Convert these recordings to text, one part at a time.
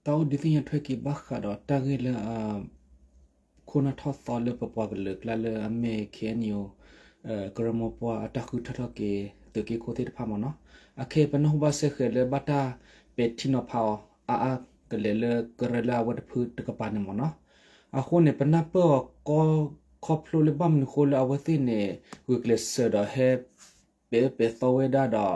တၢ်အိၣ်ဒုးသ့ၣ်ညါထွဲက့ၤဘၣ်ဃးဒီးတၢ်ဂ့ၢ်လၢ ခိၣ်နၢ်ထီၣ်သီလၢပပှၤကလုာ်ကျါလၢအမ့ၢ် KNU ကရၢမိၢ်ပှၢ်အတၢ်ဃုထၢထီၣ်က့ၤ သုးက့ခိၣ်သ့ၣ်တဖၣ်မ့ၢ်နီၤ. အခဲအံၤပနၢ်ဟူဘၣ်စဲဃဲၤလၢဘၣ်တၢ်ပဲာ်ထံနီၤဖးအီၤ အါအါကလဲာ်လၢကရၢလၢအဝဲတဖုတကပၤန့ၣ်မ့ၢ်နီၤ. အဃိန့ၣ် ပနၢ်ပၢၢ်အီၤ ခီဖျိလၢဘၣ်မနုၤဃိလၢအဝဲသ့ၣ်န့ၣ် ဂုာ်ကျဲးစၢးဒီးဟဲ ပဲာ်အၢပဲာ်သီဝဲဒၣ်ဒီး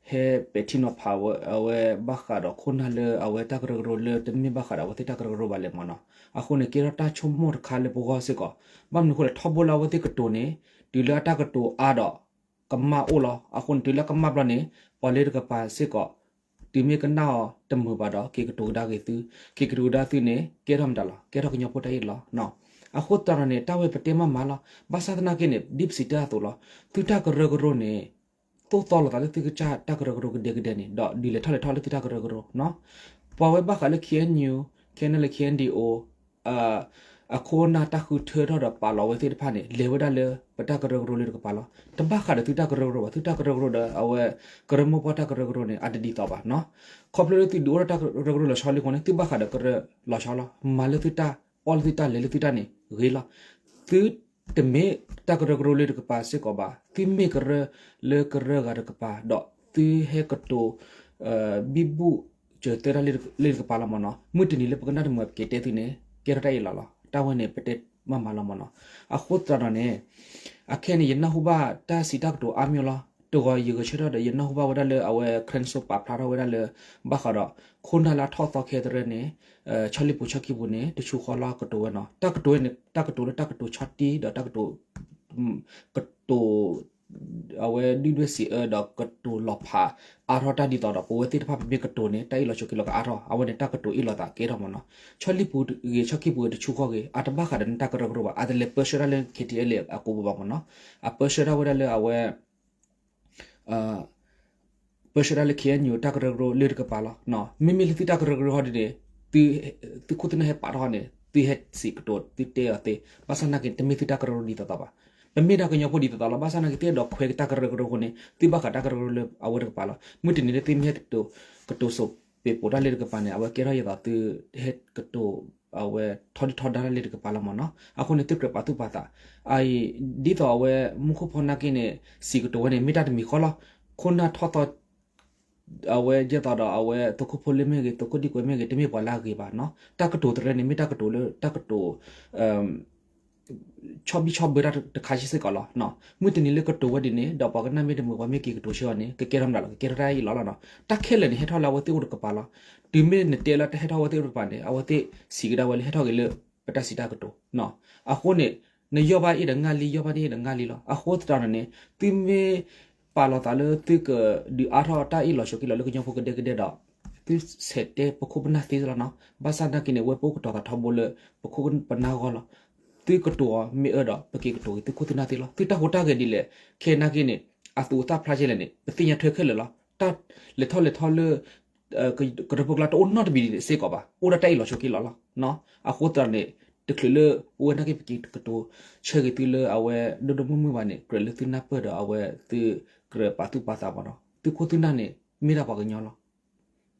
ဟဲပဲာ်ထံနီၤဖးဝဲ အဝဲဘၣ်ဃးဒီးခိၣ်နၢ်လၢအဝဲတၢ်ကရၢကရိလၢတမ့ၢ်ဘၣ်ဃးဒီးအဝဲသ့ၣ်တၢ်ကရၢကရိဘၣ်လဲၣ်မ့ၢ်နီၤ. အဃိန့ၣ် ကဲထီၣ်တၢ်ဆိကမိၣ်တခါလၢပဂီၢ်စ့ၢ်ကီး, ဘၣ်မနုၤအဃိလဲၣ် ထီဘိလၢအဝဲသ့ၣ်ကတိၤန့ၣ် တုၤလၢအတၢ်ကတိၤအါဒီး ကမၣ်အိၣ်လီၤ. အဃိန့ၣ် တုၤလၢကမၣ်ဘျီန့ၣ် ပှၤလၢတကပၤစ့ၢ်ကီး တုၤမ့ၢ်ကနၣ်အီၤတမုာ်ဘၣ်ဒီး က့ၤကတိၤကဒါက့ၤသု, က့ၤကတိၤကဒါသုန့ၣ် ကဲထီၣ်မတၤလီၤ, ကဲထီၣ်ကညီဖိတၢ်အ့ၣ်လီၤ. အဃိသတးဒီးန့ၣ် တၢ်ဝဲပတဲမးမးလီၤ. ဘၣ်ဆၣ်သနာ်က့န့ၣ် ဒ်ပစံးတၢ်အသိးလီၤ. သုတၢ်ကရၢကရိန့ၣ် သိၣ်သီလိာ်သးလၢသုကစၢ်တၢ်ကရၢကရိကဒဲကဒဲန့ၣ် ဒီးဒုးလဲၤထီၣ်လဲၤထီၣ်လၢသုတၢ်ကရၢကရိနီၤ. ပှၤဝဲဘၣ်ဃးလၢ KNU, KNLA, KNDO အခိၣ်နၢ်တၢ်ဃုထၢထီၣ်ဒီးပာ်လီၤဝဲသ့ၣ်တဖၣ်န့ၣ် လဲၤဝဲဒၣ်လၢပတၢ်ကရၢကရိလၢတကပၤလီၤ. တဘၣ်ဃးဒီးသုတၢ်ကရၢကရိဘၣ်, သုတၢ်ကရၢကရိဒီးအဝဲ ကရၢမိၢ်ပှၢ်တၢ်ကရၢကရိန့ၣ် အတဒ်သိးဘၣ်နီၤ. ခီဖျိလၢသုဒုးအိၣ်ထီၣ်တၢ်ကရၢကရိလီၤဆီလံအဃိန့ၣ် သုဘၣ်ဃးဒီးကရၢလီၤဆီလီၤ. မၤလၢသုတၢ်, အီၣ်လၢသုတၢ်, လဲၤလၢသုတၢ်န့ၣ် ဂ့ၤလီၤ. သုတမ့ၢ်တၢ်ကရၢကရိလၢတကပၤစ့ၢ်ကီးဘၣ်, သုမ့ၢ်ကရၢလၢကရၢဂၤတကပၤ ဒီးသုဟဲကတိၤ ဘံဘူၣ်စၢၤသၢတၢ်လၢတကပၤလီၤမ့ၢ်နီၤ. မုၢ်တနံၤလၢပကနၣ်တမုာ်ပက့ၤတဲသုန့ၣ် ကဲထီၣ်တၢ်အ့ၣ်လီၤလီၤ. တၢ်ဝဲန့ၣ် ပတဲမးမးလီၤမ့ၢ်နီၤ. အဃိသတးဒီးန့ၣ် အခဲအံၤန့ၣ် ယနၢ်ဟူဘၣ်တၢ်စံးတၢ်ကတိၤအါမးလီၤ. တဂီၤယဂဲၤဆၢထၢၣ်ဒီး ယနၢ်ဟူဘၣ်ဝဲဒၣ်လၢအဝဲ ခရၢၣ်စိပာ်ဖျါထီၣ်ဝဲဒၣ်လၢ ဘၣ်ဃးဒီး ခိၣ်နၢ်လၢအထီၣ်သီခဲတရၢန့ၣ် ဆီလံပူၤဆီခံပူၤန့ၣ် တဆူဃီလီၤကတိၤဝဲနီၤ. တၢ်ကတိၤဝဲန့ၣ် တၢ်ကတိၤလၢတၢ်ကတိၤဆီတံၢ်ဒီးတၢ်ကတိၤ ကတိၤ အဝဲဒုၣ်ဒွဲၣ်စံးအၢဒီးကတိၤလီၤဖးအါထီၣ်တၢ်ဒ်သိးဒီး ပဝဲသ့ၣ်တဖၣ်ပမ့ၢ်ကတိၤန့ၣ် တၢ်အ့ၣ်လီၤဆိးက့လီၤကအါထီၣ်, အဝဲန့ၣ်တၢ်ကတိၤအ့ၣ်လိာ်သးကဲထီၣ်မ့ၢ်နီၤ. ဆီလံပူၤဂ့ၤ ဆီခံပူၤဂ့ၤ တဆူဃီဂ့ၤ အတဘၣ်ဃးဒီးနတၢ်ကရၢကရိဘၣ်, အတလဲၤပၢဆှၢတၢ်လၢ KTLA အကိာ်ပူၤဘၣ်မ့ၢ်နီၤ. အပၢဆှၢတၢ်ဝဲဒၣ်လၢအဝဲ ပၢဆှၢတၢ်လၢ KNU တၢ်ကရၢကရိလၢတကပၤလီၤ. မ့မ့ၢ်လၢသုတၢ်ကရၢကရိဟီဒ်န့ၣ် သုခိၣ်သုနၢ်ဟဲပာ်ထီၣ်ဟီန့ၣ် သုဟဲစံးကတိၤသုတဲအီၤသ့, ဘၣ်ဆၣ်သနာ်က့ တမ့ၢ်သုတၢ်ကရၢကရိဒ်သိးသိးဘၣ်. ပမ့ၢ်ဒၣ်ကညီဖိဒ်သိးသိးလီၤ. ဘၣ်ဆၣ်သနာ်က့ သုအဲၣ်ဒိးခွဲးတၢ်ကရၢကရိအဃိန့ၣ် သုဘၣ်ဃးတၢ်ကရၢကရိလၢအဝဲတကပၤလီၤ. မုၢ်တနံၤလၢသုမ့ၢ်ဟဲကတိၤ ကတိၤစိးပ့းပိးတၢ်လၢတကပၤန့ၣ် အဝဲကဲထီၣ်ဒ်သိးသုဟဲကတိၤ အဝဲထီဒုၣ်ထီဒါတၢ်လၢတကပၤလီၤမ့ၢ်နီၤ. အဃိန့ၣ် သုကြၢးပာ်သူၣ်ပာ်သး အအံၤ ဒ်သိးအဝဲမူခိၣ်ဖီနာ်က့န့ၣ် စံးကတိၤဝဲန့ၣ် မ့ၢ်တၢ်တမံၤဃီလီၤ. ခိၣ်နၢ်ထီၣ်သီ အဝဲဒ်သိးဒီးအဝဲသုးခိၣ်ဖိလ့မ့ၢ်ဂ့ၤ သုးခိၣ်ဒံကွဲမ့ၢ်ဂ့ၤ တမ့ၢ်ပှၤလၢအဂ့ၤဘၣ်နီၤ. တၢ်ကတိၤတရၢန့ၣ် မ့ၢ်တၢ်ကတိၤလၢတၢ်ကတိၤ ဆီဘံၣ်ဆီဘၢတၢ်တခါဆံစ့ၢ်ကီးလီၤ. မုၢ်တနံၤလၢကတိၤဝဲဒ်န့ၣ် ဒီးပှၤကနၣ်မ့ၢ်တမုာ် ပှၤမ့ၢ်က့ၤကတိၤဆၢအီၤန့ၣ် ကကဲထီၣ်မတၤလီၤ ကကဲထီၣ်တၢ်အ့ၣ်လီၤလီၤနီၤ. တၢ်ခဲလၢာ်န့ၣ် ဟဲထီၣ်လၢအဝဲသ့ၣ်အိၣ်တကပၤလီၤ. တုၤမ့ၢ်နတဲလၢတၢ်ဟဲထီၣ်အဝဲသ့ၣ်အိၣ်တကပၤန့ၣ် အဝဲသ့ၣ်စံးကဒါဝဲလၢဟဲထီၣ်က့ၤလၢ ပတၢ်စံးတၢ်ကတိၤ အဃိန့ၣ် နယီၢ်ဘၣ်အ့ၣ်ဒီးငါလံ ယီၢ်ဘၣ်တအ့ၣ်ဒီးငါလံလီၤ. အဃိသတးန့ၣ်န့ၣ် သုမ့ၢ်ပာ်လီၤသးလၢသုကဒုးအါထီၣ်တၢ်အ့ၣ်လီၤဆိးက့လီၤလၢကညီဖိကဒဲကဒဲဒီး သုဆဲးတဲပခိၣ်ပနၢ်သ့လီၤနီၤ. ဘၣ်ဆၣ်သနာ်က့န့ၣ် ဝဲပအိၣ်ကတီၤသးထီဘိလၢ ပခိၣ်ပနၢ်ဂီၢ်လီၤ. သုကတိၤအီၤမ့ၢ်အၢဒီး ပက့ၤကတိၤက့ၤသုခိၣ်သုနၢ်သ့လီၤ. သုတၢ်ဟူးတၢ်ဂဲၤဒ်လဲၣ် ခဲနာ်က့န့ၣ် အသူးအသ့ၣ်ဖျါကဲလဲၣ်န့ၣ် ပသ့ၣ်ညါထွဲခဲလၢာ်လီၤ. တၢ်လဲၤထီၣ်လဲၤထီလၢ ကရၢဖိကျါတအိၣ်နီတမံၤဒ်န့ၣ်စ့ၢ်ကီးဘၣ်, အိၣ်ဒၣ်တၢ်အ့ၣ်လီၤဆိးက့လီၤလီၤ. အဃိသတးန့ၣ် တချုးလၢပဝဲနာ်က့ပက့ၤကတိၤဆၢက့ၤသုလၢအဝဲဒိၣ်ဒိၣ်မုၢ်မုၢ်ဘၣ်န့ၣ် ကြၢးလၢသုနၢ်ပၢၢ်ဒီးအဝဲသုကြၢးပာ်သူၣ်ပာ်သးမ့ၢ်နီၤ. သုခိၣ်သုနၢ်န့ၣ် မ့ၢ်ဒၣ်ပှၤကညီလီၤ.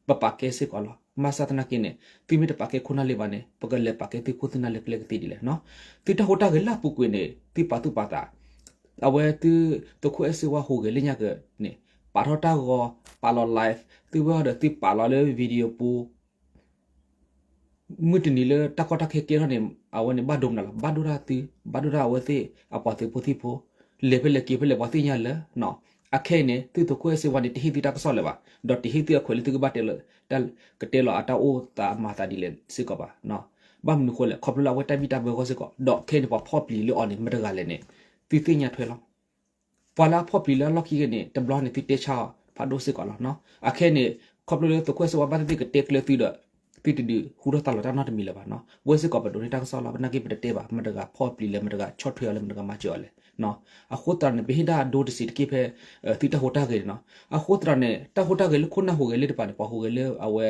ပပာ်ကဲစ့ၢ်ကီးလီၤ. ဘၣ်ဆၣ်သနာ်က့န့ၣ် သုမ့ၢ်တပာ်ကဲခိၣ်နၢ်လၢၤဘၣ်န့ၣ် ပကလဲၤပာ်ကဲသုခိၣ်သုနၢ်လၢကျဲကသ့ဒ်လဲၣ်နီၤ. သုတၢ်ဟူးတၢ်ဂဲၤလၢအပူၤကွံာ်န့ၣ် သုပာ်သူၣ်ပာ်သး အဝဲသုသုးခိၣ်အဲၣ်စ့ဝါဟူးဂဲၤလၢညါက့ၤန့ၣ် ပာ်ထီၣ်တၢ်ဂီၤ ပာ်လီၤ live သုဝဲအီၤဒီးသုပာ်လီၤလၢ video ပူၤ မုၢ်တနံၤလၢတၢ်ကီတၢ်ခဲကဲထီၣ်န့ၣ် အဝဲန့ၣ်ဘၣ်ဒိမနုၤလီၤ. ဘၣ်ဒိဒၣ်သု, ဘၣ်ဒိဒၣ်အဝဲသ့ၣ်အပှၤသုးဖိသံၣ်ဖိ, လဲၤဖဲလဲၣ်က့ၤဖဲလဲၣ်ပှၤသ့ၣ်ညါလၢ အခဲအံၤန့ၣ် သုသုးခိၣ်အဲၣ်စ့ဝါန့ၣ် တဟ့ၣ်သုတၢ်ကစီၣ်လၢၤဘၣ်, ဒီးတဟ့ၣ်သုအခွဲးလၢသုကဘၣ်တဲလီၤ တၢ်ကတဲလီၤအတၢ်အိၣ်သးမၤသးဒ်လဲၣ်စ့ၢ်ကီးဘၣ်. ဘၣ်မနုၤဃိလဲၣ် ခီဖျိလၢအဝဲတၢ်ဘံၣ်တၢ်ဘၢအဂီၢ်စ့ၢ်ကီး, ဒီးခဲအံၤန့ၣ်ပှၤဖီၣ်ပျံၤလၢအီၤန့ၣ် မတဂၤလဲၣ်န့ၣ် သုသ့ၣ်ညါထွဲလီၤ. ပှၤလၢအဖီၣ်ပျံၤလၢအလီၢ်ခံက့ၤန့ၣ် တဘျီန့ၣ်သုတဲဆါအီၤဖးဒိၣ်စ့ၢ်ကီးလီၤ. အခဲအံၤန့ၣ် ခီဖျိလၢသုးခိၣ်အဲၣ်စ့ဝါဘၣ်သ့ၣ်သ့ၣ်ကတဲကျၢၤသုဒီး သုတဒုးဟူထီၣ်သါလီၤတၢ်နီတမံၤလၢၤဘၣ်နီၤ. ပဝဲစ့ၢ်ကီးပဒိးန့ၢ်တၢ်ကစီၣ်လီၤ. ပနာ်က့ပတတဲဘၣ် မတဂၤဖီၣ်ပျံၤလဲၣ် မတဂၤဆီၣ်ထွဲအီၤလဲၣ် မတဂၤမၤစၢၤအီၤလဲၣ်. အဃိသတးန့ၣ် ပဟ့ၣ်ဒၣ်အဒိတစဲးတက့ၢ်ဖဲ သုတၢ်ဟူးတၢ်ဂဲၤန့ၣ်နီၤ. အဃိသတးန့ၣ် တၢ်ဟူးတၢ်ဂဲၤလၢခိၣ်နၢ်ဟူးဂဲၤလၢတပၤန့ၣ် ပှၤဟူးဂဲၤလၢအဝဲ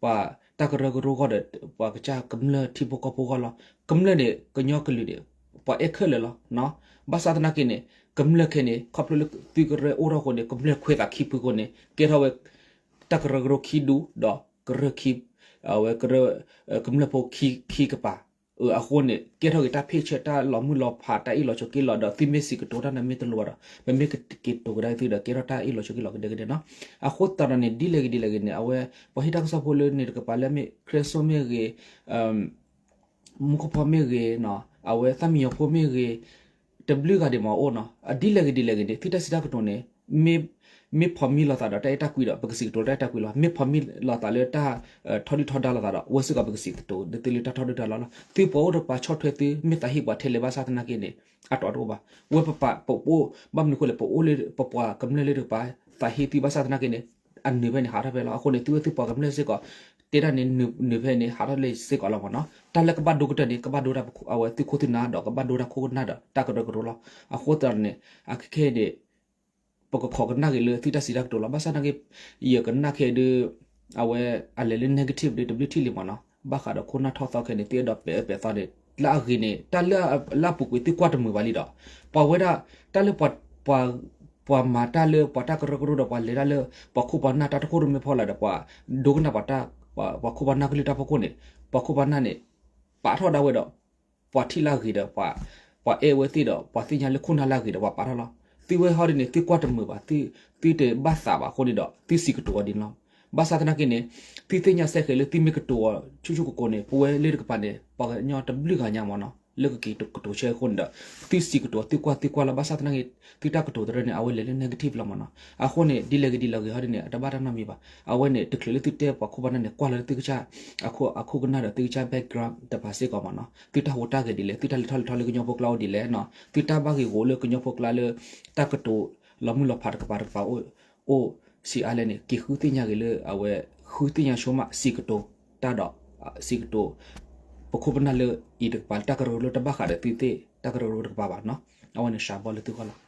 ပှၤတၢ်ကရၢကရိဂီၢ်ဒီး ပှၤကစၢ်ကမျၢၢ်ထံဖိကီၢ်ဖိဂီၢ်လီၤ. ကမျၢၢ်န့ၣ် ကညီကလုာ်န့ၣ် ပှၤအဲၣ်ခဲလၢာ်လီၤ. ဘၣ်ဆၣ်သနာ်က့န့ၣ် ကမျၢၢ်ခဲန့ၣ် ခီဖျိလၢသုကရၢအိၣ်ထီၣ်အဃိန့ၣ် ကမျၢၢ်ခွဲးသးခံဖုအဃိန့ၣ် ကဲထီၣ်ဝဲ တၢ်ကရၢကရိခံဒူဒီး ကရၢခံ အဝဲကရၢ ကမျၢၢ်ဖိခံကပၤ အဃိန့ၣ် ကဲထီၣ်က့ၤတၢ်ဖ့ၣ်ဆၢ တၢ်လီၤမုၢ်လီၤဖး တၢ်အ့ၣ်လိာ်ဆိးက့လိာ်ဒီး သုမ့ၢ်စံးကတိၤတၢ်န့ၣ်မ့ၢ်တလိၤဘၣ်ဒီး ပမ့ၢ်ကက့ၤတိၤကဒါသုဒီး ကဲထီၣ်တၢ်အ့ၣ်လိာ်ဆိးက့လိာ်ကဒဲကဒဲနီၤ. အဃိသတးဒီးန့ၣ် ဒ်လဲၣ်ဂ့ၤဒ်လဲၣ်ဂ့ၤန့ၣ် အဝဲ ပှၤဟ့ၣ်တၢ်ကစီၣ်ဖိလၢန့ၣ်တကပၤလၢမ့ၢ် ခရံာ်စိမ့ၢ်ဂ့ၤ မူခိၣ်ဖီမ့ၢ်ဂ့ၤနီၤ အဝဲသၣ်မံယီၤဖိမ့ၢ်ဂ့ၤ တဘျုးဂၤဒံးမ့ၢ်အိၣ်နီၤ အဒ်လဲၣ်ဂ့ၤဒ်လဲၣ်ဂ့ၤန့ၣ် သုတၢ်စံးတၢ်ကတိၤန့ၣ် မ့ၢ်ဖီမံလိာ်သးဒီးတၢ်အဲၣ်တၢ်ကွံဒီး ပကစံးကတိၤလၢတၢ်အဲၣ်တၢ်ကွံလီၤ. မ့ၢ်ဖီမံလိာ်သးလၢတၢ်ထီဒုၣ်ထီဒါလိာ်သးဒီး အဝဲစ့ၢ်ကီးပကစံးကတိၤဒ်သုလၢတၢ်ထီဒုၣ်ထီဒါလီၤ. သုပှၤအိၣ်တကပၤဆီၣ်ထွဲသု မ့ၢ်သးဟ့ပှၤထဲလဲၣ်ဘၣ်ဆၣ်သနာ်က့န့ၣ် အတီၢ်တအိၣ်ဘၣ်. ဝဲပပာ်ပအိၣ် ဘၣ်မနုၤအဃိလဲၣ် ပအိၣ်လၢပပှၤကမျၢၢ်လၢတကပၤ သးဟ့သုဘၣ်ဆၣ်သနာ်က့န့ၣ် အနုာ်ဖဲန့ၣ်ဟးထီၣ်ဖဲလီၤ. အဃိန့ၣ် သုဝဲသုပှၤကမျၢၢ်စ့ၢ်ကီး တဲဒၣ်န့ၣ် နုာ်ဖဲန့ၣ် ဟးထီၣ်လၢစ့ၢ်ကီးလီၤမ့ၢ်နီၤ. တၢ်လၢကဘၣ်ဒိကတၢၢ်န့ၣ် ကဘၣ်ဒိ အဝဲသုခိၣ်သုနၢ်ဒီး ကဘၣ်ဒိတၢ်ခိၣ်ကနၣ်ဒီး တၢ်ကရၢကရိလီၤ. အဃိသတးန့ၣ် အခဲခဲအံၤန့ၣ် ပကခိးကနၣ်က့ၤလၢသုတၢ်စံးတၢ်ကတိၤလီၤ. ဘၣ်ဆၣ်သနာ်က့ ယကနၣ်ခဲအံၤဒီး အဝဲအလဲၤလၢ negative ဒီး တဘျုးထံၣ်လံမ့ၢ်နီၤ. ဘၣ်ဃးဒီးခိၣ်နၢ်ထီၣ်သီခဲန့ၣ် သုအဲၣ်ဒိးပဲာ်အၢပဲာ်သီန့ၣ် လၢအဂ့ၤန့ၣ် တၢ်လၢအလၢအပူၤကွံာ်သုကွၢ်တမုာ်ဘၣ်လံဒီး ပှၤဝဲဒၣ် တၢ်လၢ ပှၤမၤတၢ်လၢပှၤတၢ်ကရၢကရိဒီး ပှၤလဲၤတၢ်လၢ ပှၤခိၣ်ပှၤနၢ်တၢ်တခိၣ်ရိၣ်မဲဖီလာ်ဒီး ပှၤဒိကနၣ်ပှၤ ပှၤခိၣ်ပှၤနၢ်ကလုၢ်တၢ်ဖီခိၣ်န့ၣ် ပှၤခိၣ်ပှၤနၢ်န့ၣ် ပာ်ထီၣ်ဒၣ်ဝဲဒီး ပှၤထံၣ်လၢအဂ့ၤဒီး ပှၤအဲၣ်ဝဲသ့ၣ်ဒီး ပှၤသ့ၣ်ညါလၢခိၣ်နၢ်လၢအဂ့ၤဒီး ပှၤပာ်ထီၣ်လီၤ. သုဝဲဟီဒ်န့ၣ် သုကွၢ်တမုာ်ဘၣ် သုတဘၣ်သးဘၣ်အဃိန့ၣ်ဒီး သုစံးကတိၤအီၤဒ်န့ၣ်လီၤ. ဘၣ်ဆၣ်သနာ်က့န့ၣ် သုသ့ၣ်ညါစဲဃဲးလၢသုမ့ၢ်ကတိၤအီၤဆူၣ်ဆူၣ်ကိၢ်ကိၢ်န့ၣ် ပဝဲလၢတကပၤန့ၣ် ပှၤကညီတဘျုးဂၤညါမ့ၢ်နီၤ လၢကက့ၤကတိၤဆၢအဃိန့ၣ်ဒီး သုစံးကတိၤ သုကွၢ်သုကွၢ်လီၤ. ဘၣ်ဆၣ်သနာ်က့ သုတၢ်ကတိၤတရၢန့ၣ် အဝဲလဲၤလၢ negative လီၤမ့ၢ်နီၤ. အဃိန့ၣ် ဒ်လဲၣ်ဂ့ၤဒ်လဲၣ်ဂ့ၤဟီဒ်န့ၣ် အတဘၣ်တၢ်နီတမံၤဘၣ်. အဝဲန့ၣ် တချုးလၢသုတဲပှၤခိၣ်ပှၤနၢ်န့ၣ် ကွၢ်လီၤလၢသုကစၢ် အခိၣ်ကနၣ်ဒီးသုကစၢ် background တပၤစ့ၢ်ကီးမ့ၢ်နီၤ. သုတၢ်ဟူးတၢ်ဂဲၤဒ်လဲၣ် သုတၢ်လဲၤထီၣ်လဲၤထီလၢကညီဖိကျါအိၣ်ဒ်လဲၣ်နီၤ သုတၢ်ဘၣ်ဂ့ၢ်ဂီၤလၢကညီဖိကျါလၢ တၢ်ကတိၤလီၤမုၢ်လီၤဖးတကပၤတကပၤအိၣ် အိၣ်ဆံးအါလဲၣ်န့ၣ် က့ၤဃုသ့ၣ်ညါက့ၤလၢအဝဲ ဃုသ့ၣ်ညါဆိမး စံးကတိၤတၢ်ဒီး စံးကတိၤ ပခိၣ်ပနၢ်လၢအံၤတကပၤ တၢ်ကရၢကရိတဘၣ်ဃးဒီးသုသ့ၣ် တၢ်ကရၢကရိတကပၤဘၣ်နီၤ. အဝဲန့ၣ်စှၤဘီလၢသုဂီၢ်လီၤ.